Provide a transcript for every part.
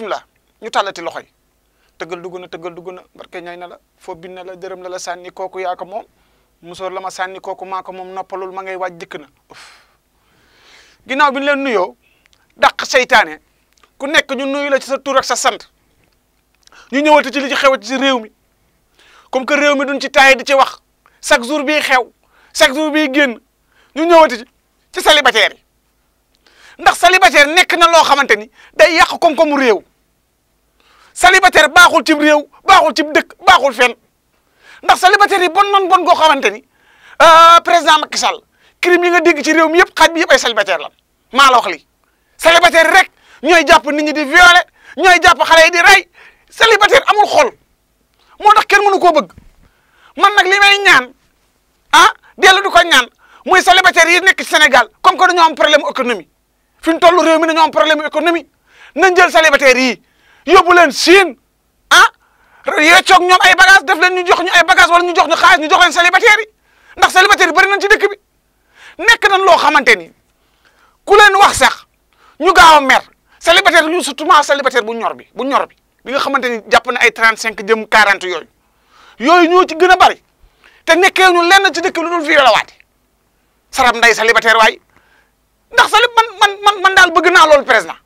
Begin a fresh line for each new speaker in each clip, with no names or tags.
bismillah ñu tàllati loxo yi tëggal dugg na barke ñay na la foo bin na la dërëm la sànni kooku yaa ko moom musóor la ma sànni kooku maa ko moom noppalul ma ngay waaj dikk na ginnaaw bi ñu leen nuyoo dàq seytaane ku nekk ñu nuyu la ci sa tur ak sa sant ñu ñëwati ci li ci xewati ci réew mi comme que réew mi duñ ci taay di ci wax chaque jour bii xew chaque jour bii génn ñu ñëwati ci célibataire yi ndax célibataire nekk na loo xamante ni day yàq koom-koomu réew célibataire baaxul ci réew baaxul ci dëkk baaxul fenn ndax célibataire yi bon goo xamante ni président Macky Sall crime yi nga dégg ci réew mi yëpp xaaj bi yëpp ay célibataire la maa la wax lii célibataire rek ñooy jàpp nit ñi di violer ñooy jàpp xale yi di rey célibataire amul xol moo tax kenn mënu koo bëgg man nag li may ñaan dellu du ko ñaan muy célibataire yi nekk ci Sénégal comme que dañoo am problème économie fi ñu toll réew mi dañoo am problème économie nañ jël célibataire yi yóbbu leen Chine yeccoog ñoom ay bagage def leen ñu jox ñu ay bagage wala ñu jox ñu xaalis ñu jox leen célibataire yi ndax célibataire yi bëri nañ ci dëkk bi nekk nañ loo xamante ni ku leen wax sax ñu gaaw a mer célibataire ñu surtout célibataire bu ñor bi bi nga xamante ni jàpp na ay 35 jëm 40 yooyu ñoo ci gën a bari te nekkee ñu lenn ci dëkk lu dul fii la waate sarab nday célibataire waay ndax man daal bëgg naa loolu président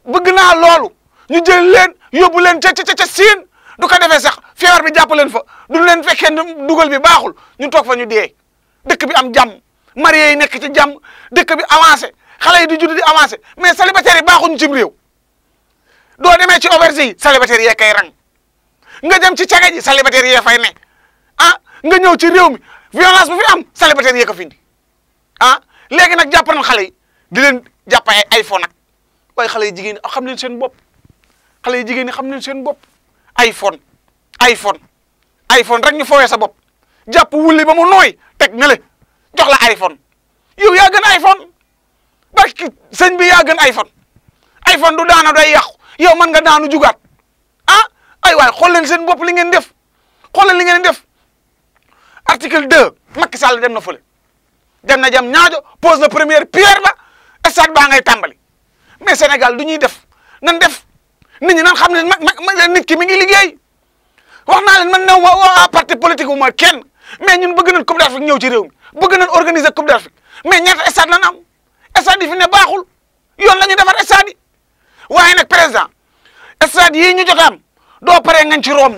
bëgg naa loolu ñu jël leen yóbbu leen ca Siin du ko defee sax feebar bi jàpp leen fa du leen fekkee dugal bi baaxul ñu toog fa ñu dee dëkk bi am jàmm marié yi nekk ci jàmm dëkk bi avancé xale yi di judd di avancé mais célibataire yi baaxuñu cim réew doo demee ci auberge yi célibataire yee kay rang nga dem ci caga ji célibataire yee fay ne nga ñëw ci réew mi violence bu fi am célibataire yee ko fi indi léegi nag jàpp nañ xale yi di leen jàpp ay iPhone nag waaye xale yi jigéen ñi xam leen seen bopp xale yi jigéen ñi xam leen seen bopp iPhone rek ñu fowee sa bopp jàpp wulli ba mu nooy teg na le jox la iPhone yow yaa gën iPhone barki sëñ bi yaa gën iPhone du daana day yàqu yow mën nga daanu jugaat ay waay xool leen seen bopp li ngeen def xool leen li ngeen def article 2 Macky Sall dem na fële dem na jam ñaajo pose na première pierre ba stade baa ngay tàmbali mais Sénégal du ñuy def nan def nit ñi nan xam ne nit ki mi ngi liggéey wax naa leen man new ma waa parti politique wu ma kenn mais ñun bëgg nañ coupe d'Afrique ñëw ci réew mi bëgg nañ organiser coupe d'Afrique mais ñaata stade lan am stade yi fi ne baaxul yoon la ñuy defar stade yi waaye nag président stade yii ñu jot am doo paree ngañ ci romb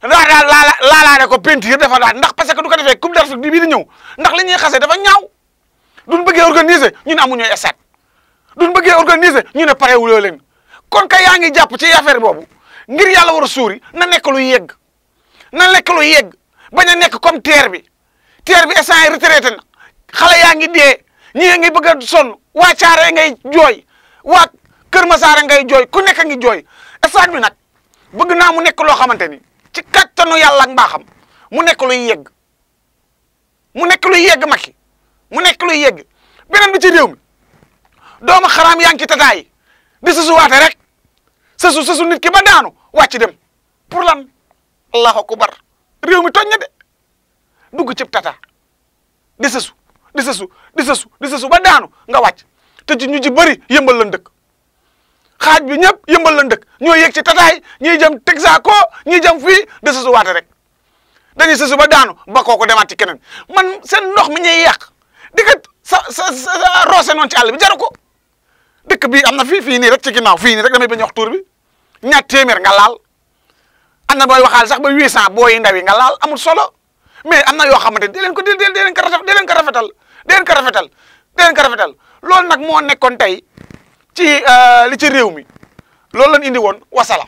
daal laalaale ko peinture dafa daal ndax parce que du ko defee coupe d'Afrique bii di ñëw ndax li ñuy xasee dafa ñaaw duñ bëggee organiser ñu ne amuñu stade duñ bëggee organiser ñu ne pare wuloo leen kon kay yaa ngi jàpp ci affaire boobu ngir yàlla war a suuri na nekk lu yegg bañ a nekk comme terre bi instant yi retraité na xale yaa ngi dee ñii ngi bëgg a sonn waa Caare ngay jooy waa Kër Masaara ngay jooy ku nekk ngi jooy stade bi nag bëgg naa mu nekk loo xamante ni ci kattanu yàlla ak mbaaxam mu nekk luy yegg Macky mu nekk luy yegg beneen bi ci réew mi doomu xaraam yaa ngi ci tataay di susuwaate rek susu nit ki ba daanu wàcc dem pour lan allahu akbar réew mi tooñ na de dugg cib tata di susu ba daanu nga wàcc te ci ñu ci bëri yëmbal lan dëkk xaaj bi ñëpp yëmbal lan dëkk ñoo yegg ci tataay ñiy jëm Texaco ñiy jëm fii di susuwaate rek dañuy susu ba daanu ba kooku demaat ci keneen man seen ndox mi ñuy yàq di ko sa roose noonu ci àll bi jaru ko dëkk bii am na fii nii rek ci ginnaaw fii nii rek damay bañ a wax tuur bi ñaar téeméer nga laal am na booy waxaal sax ba 800 booy ndaw yi nga laal amul solo mais am na yoo xamante ni di leen ko rafetal loolu nag moo nekkoon tey ci li ci réew mi loolu lañ indi woon wasalaam